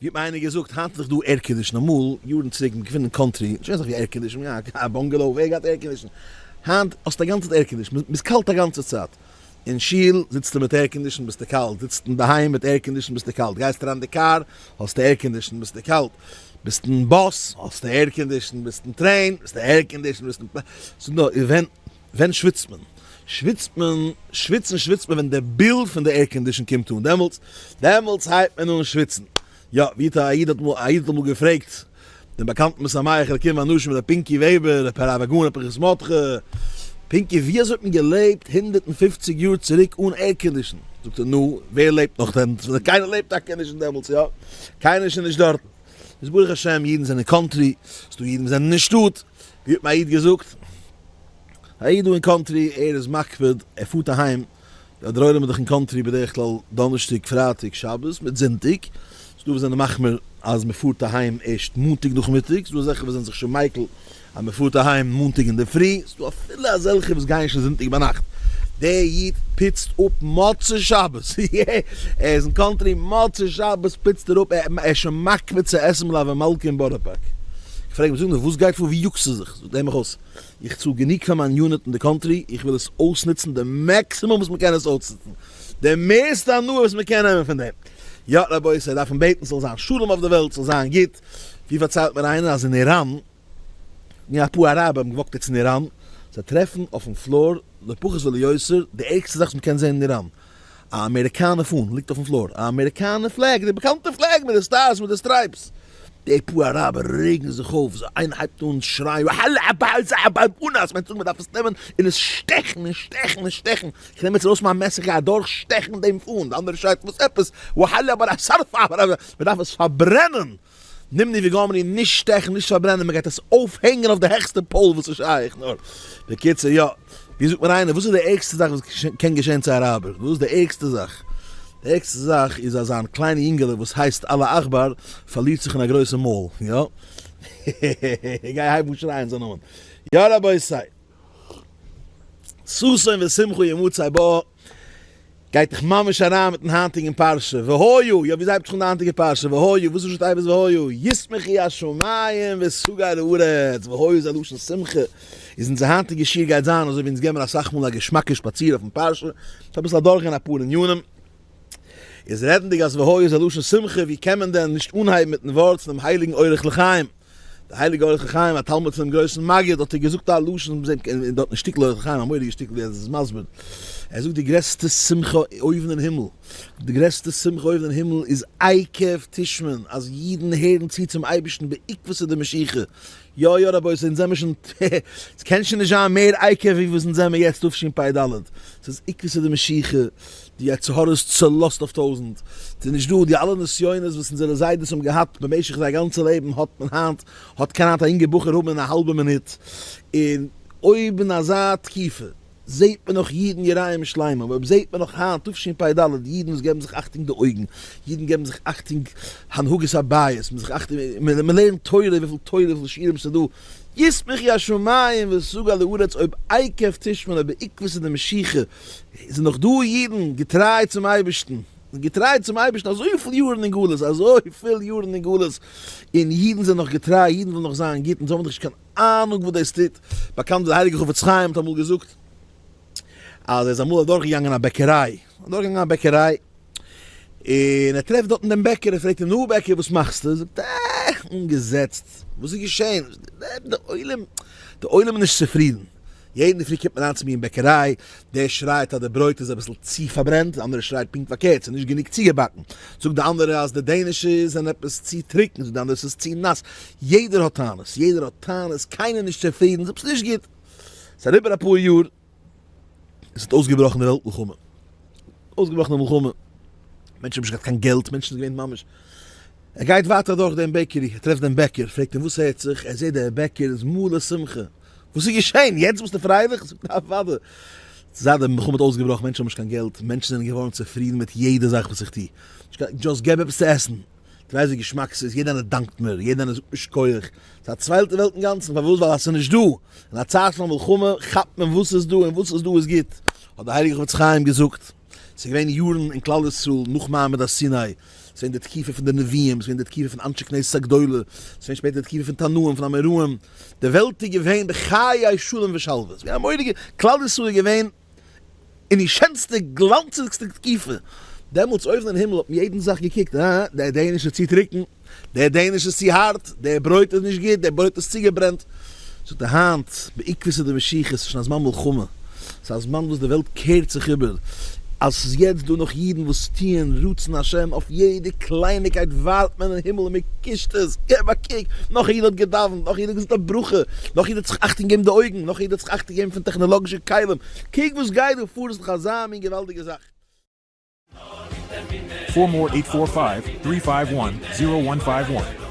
ווי האט מיר איינער געזאגט, היינט איז דאך דא air condition, אמאל, יארן צוריק, מ'האט געפונען אין country, נישט געווען אזאך ווי air condition, מ'האט געהאט א bungalow, ווער געהאט air condition? היינט האסטו א גאנצע צייט air condition, מ'איז קאלט א גאנצע צייט. אין שול זיצסטו מיט air condition ביסטו קאלט, זיצסט אינדערהיים מיט air condition ביסטו קאלט, גייסט אריין אין די קאר האסטו air condition ביסטו קאלט, ביסט אין באס האסטו air condition, ביסט אין train ביסטו air condition, ביסט אין ס'איז נאר ווען ווען שוויצט מען? שוויצט מען, שוויצן שוויצט מען ווען די bill פון די air condition קומט אן, דעמאלטס דעמאלטס הייבט מען אן שוויצן. יא, ווי האט א איד האט אמאל א איד האט אמאל געפרעגט דעם באקאנטן משמח אלקים ואנשים ר' פינקי וועבער, הרב הגאון ר' פנחס מרדכי, פינקי ווי אזוי האט מען געלעבט 150 יאר צוריק אן air condition? זאגט ער נו, ווער לעבט נאך דען? קיינער לעבט טאקע נישט דעמאלטס, יא, קיינער איז שוין נישט דארטן. איז ברוך השם אידן זענען אין country, ס'דא אידן וואס זענען אין שטאט, ווי האט מיר א איד געזאגט, א איד דא אין country, ער איז מקפיד, ער פארט אהיים, יא דער עולם איז דאך אין country בדרך כלל דאנערשטאג פרייטאג שבת מיט זונטאג, ס'דא וואס זענען מחמיר אז מ'פארט אהיים ערשט מאנטאג נאכמיטאג, ס'דא אזעלכע וואס זענען זיך שוין מיקל אז מ'פארט אהיים מאנטאג אינדערפרי, ס'דא אפילו אזעלכע וואס גייען שוין זונטאג ביינאכט. דער איד פוצט אפ מוצאי שבת, ער איז אין country מוצאי שבת פוצט ער אפ, ער איז שוין מקפיד צו עסן מלוה מלכה אין בארא פארק. איך פרעג אים, זאג נאר וואס גייט פאר ווי יאגסטו זיך? זאגט ער מיך אויס, איך צאל גענוג פאר מיין unit אין די country, איך וויל עס אויסנוצן די maximum וואס מ'קען עס אויסנוצן, די מערסטע הנאה וואס מ'קען נעמען פון דעם. יא רבותי, דארף מען בעטן ס'זאל זיין שלום אויף די וועלט, ס'זאל זיין גוט. ווי פארציילט מיר איינער אז אין איראן, מיר אפאר אראבער האבן גע walk ט יעצט אין איראן, זיי טרעפן אויפן floor לא פחות ולא יותר די ערגסטע זאך וואס מ'קען זען אין איראן, א אמעריקאנע פאן ליגט אויפן floor, א אמעריקאנע flag, די באקאנטע flag מיט די stars מיט די stripes, די פאר אראבער רעגן זיך אויף, זיי איינער הייבט אן שרייען און אז מען זאגט מען דארף עס נעמען און עס שטעכן און שטעכן און שטעכן, איך נעם יעצט ארויס מיין מעסער איך גיי אדורך שטעכן דעם פאן, די אנדערע שרייט וואס עפעס, מען דארף עס פארברענען. נמנו וגמרו, נישט שטעכן, נישט פארברענען, מען גייט עס אויפהענגען אויף די העכסטע pole וואס איז שייך נאר. בקיצור יא, ווי זאגט מיר איינער, וואס איז די ערגסטע זאך וואס קען געשען צו אראבער? וואס איז די ערגסטע זאך? די ערגסטע זאך איז אז זיין קליינע יונגעלע וואס הייסט אללה אכבאר פארלירט זיך אין א גרויסע מויל, יא. גיי הייב אן שרייען זיין נאמען. יא רבותי. ששון ושמחה ימצא בה. גייט דאך ממש אריין מיטן היינטיגן פרשה, והיה, יא וויאזוי הייבט זיך אן די היינטיגע פרשה, והיה, וואס איז ראשי תיבות והיה, ישמחו השמים ותגל הארץ, והיה איז א לשון שמחה, איז אונזער היינטיגע שיעור גייט זיין אזוי ווי אונז געבן אסאך מאל א געשמאקע שפאציר אויפן פרשה, צו אביסל אדורכגיין אפאר ענינים, איז רעדנדיג אז והיה איז א לשון שמחה, ווי קען מען דען נישט אנהייבן מיטן ווארט פונעם הייליגן אורח לחיים. דער הייליגער אור החיים, א תלמיד פונעם גרויסן מגיד, האט ער געזאגט א לשון, און דארט אין שטיקל אור החיים, א מורא'דיגע שטיקל ווי ער איז מסביר, ער זאגט די גרעסטע שמחה אויבן אין הימל, די גרעסטע שמחה אויבן אין הימל איז עקב תשמעון, אז אידן הערן צו צום אייבערשטן בעקבתא דמשיחא, יא יא רבותי, אונז זעמיר שוין, ס'קען שוין נישט זיין מער עקב ווי וואס אונז זעמיר יעצט תשפ"ד, ס'איז עקבתא דמשיחא. די יצר הרע איז צולאזט אויף טויזענט, ס'איז נישט דא, די אלע נסיונות וואס אונזערע זיידעס האבן געהאט במשך זייער גאנצע לעבן האט מען היינט, האט קען היינט א אינגער בחור האבן אין א האלבע מינוט, און אויב אין אזא תקופה זעהט מען נאך אידן יראים ושלמים, אויב זעהט מען נאך היינט תשפ"ד אידן וואס געבן זיך אכטונג די אויגן, אידן געבן זיך אכטונג הנהגת הבית, מען זיך אכטונג, מען לערנט תורה, וויפיל תורה וויפיל שיעורים ס'איז דא, ישמחו השמים ותגל הארץ אויב עקב תשמעון אויב בעקבתא דמשיחא זענען נאך דא אידן געטריי צום אייבערשטן, געטריי צום אייבערשטן אזויפיל יארן אין גלות, אזויפיל יארן אין גלות, און אידן זענען נאך געטריי, אידן ווילן נאך זיין גוט, אונז האבן דאך נישט קיין אהנונג וואס דאס טוט, באקאנט ווי דער הייליגער חפץ חיים האט אמאל געזאגט, אז ער איז אמאל אדורכגעגאנגען א בעקעריי, אדורכגעגאנגען א בעקעריי, און ער טרעפט דארטן דעם בעקער, ער פרעגט אים, נו בעקער וואס מאכסטו? זאגט ער, אה, אנגעזעצט, וואס איז געשען? די עולם, די עולם איז נישט צופרידן, יעדן אינדערפרי קומט מען אריין צו מיר אין בעקעריי, דער שרייט אז די ברויט איז אביסל צו פארברענט, די אנדערע שרייט פונקט פארקערט, ס'איז נישט גענוג צוגעבאקן, זאגט די אנדערע אז די דענישע זענען עפעס צו טרוקן, זאגט די אנדערע ס'איז צו נאס, יעדער האט טענות, יעדער האט טענות, קיינער נישט צופרידן, ס'איז עפעס נישט גוט. ס'איז אריבער אפאר יאר, עס האט אויסגעבראכן די וועלט מלחמה, אויסגעבראכן די מלחמה, מענטשן האבן נישט געהאט קיין געלט, מענטשן זענען געווען ממש, ער גייט ווייטער אדורך דעם bakery, ער טרעפט דעם בעקער, פרעגט אים וואס הערט זיך, ער זעט דער בעקער איז מלא שמחה, וואס איז געשען, יעצט ביסטו פרייליך? זאגט ער אוודאי, זייט די מלחמה האט אויסגעבראכן, מענטשן האבן נישט קיין געלט, מענטשן זענען געווארן צופרידן מיט יעדע זאך וואס איך טו, just געב עפעס צו עסן, דו ווייסט ווי געשמאק ס'איז, יעדער איינער דאנקט מיר, יעדער איינער זאגט מיר שכוח, ס'איז א צווייטע וועלט אינגאנצן, פארוואס? ווייל אז ס'איז נישט דא, אין א צייט פון א מלחמה כאפט מען וואס איז דא און וואס איז דא איז גוט, האט דער הייליגער חפץ חיים געזאגט, ס'איז געווען יארן אין כלל ישראל נאך מעמד הר סיני. ס'איז געווען די תקופה פון די נביאים, ס'איז געווען די תקופה פון אנשי כנסת הגדולה, ס'איז געווען שפעטער די תקופה פון תנאים, פון אמוראים, די וועלט איז געווען בחיי שלום ושלווה, ס'איז געווען א מורא'דיגע, כלל ישראל איז געווען אין די שענסטע גלאנציגסטע תקופה, דעמאלטס אויבן אין הימל האט מען יעדן זאך געקוקט, אה, דער דעניש איז צו טרוקן, דער דעניש איז צו הארט, דער ברויט איז נישט גוט, דער ברויט איז צוגעברענט. זאגט ער, היינט, בעקבתא דמשיחא, ס'איז שוין א זמן מלחמה, ס'איז א זמן וואס די וועלט קערט זיך איבער, אז ס'איז יעצט דא נאך אידן וואס טוען רצון השם, אויף יעדע קלייניקייט ווארט מען אין הימל און מען קושט עס, געב א קוק, נאך א איד האט געדאווענט, נאך א איד האט געזאגט א ברכה, נאך א איד האט זיך אכטונג געגעבן די אויגן, נאך א איד האט זיך אכטונג געגעבן פון טעכנאלאגישע כלים, קוק וואס גייט דא פאר, ס'איז דאך אזא מין געוואלדיגע זאך. For more 845 351 0151.